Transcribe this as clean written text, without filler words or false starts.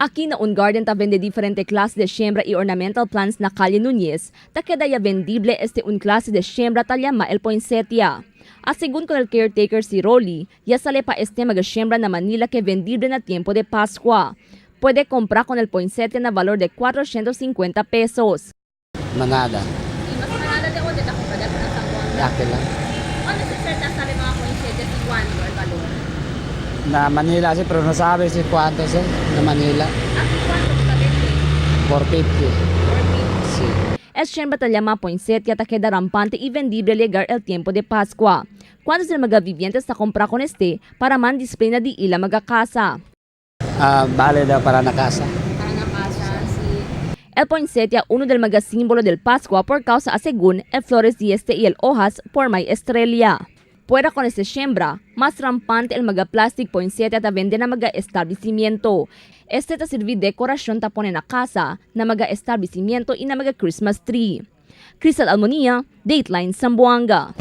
Aquí na un garden ta vende diferente clase de siembra y ornamental plants na Calle Núñez, ta queda ya vendible este un clase de siembra ta llama el poinsettia. A según con el caretaker si Rolly, ya sale pa este maga siembra na Manila que vendible na tiempo de Pascua. Puede comprar con el poinsettia na valor de 450 pesos. Manada. Mas manada de onde ta compra na Zamboanga. Aquel lang. ¿Dónde se sabe mga poinsettia si cuánto el valor? Na Manila sí, pero no sabe si cuánto es, eh, na Manila. ¿Aquí cuánto está vende? 450. Sí. Es siembra ta llama poinsettia ta queda rampante y vendible llegar el tiempo de Pascua. Cuando el mga vivientes ta compra con este para man display na di ila mga casa. Ah, vale daw para na casa. Para na casa, sí. El poinsettia, uno del mga símbolo del Pascua por causa según el flores y este y el hojas por may estrella. Puera con este siembra, más rampante el mga plastic poinsettia ta vende na mga establecimiento. Este ta sirvi decoración ta pone na casa, na mga establecimiento y na mga Christmas tree. Crystal Almonia, Dateline, Zamboanga.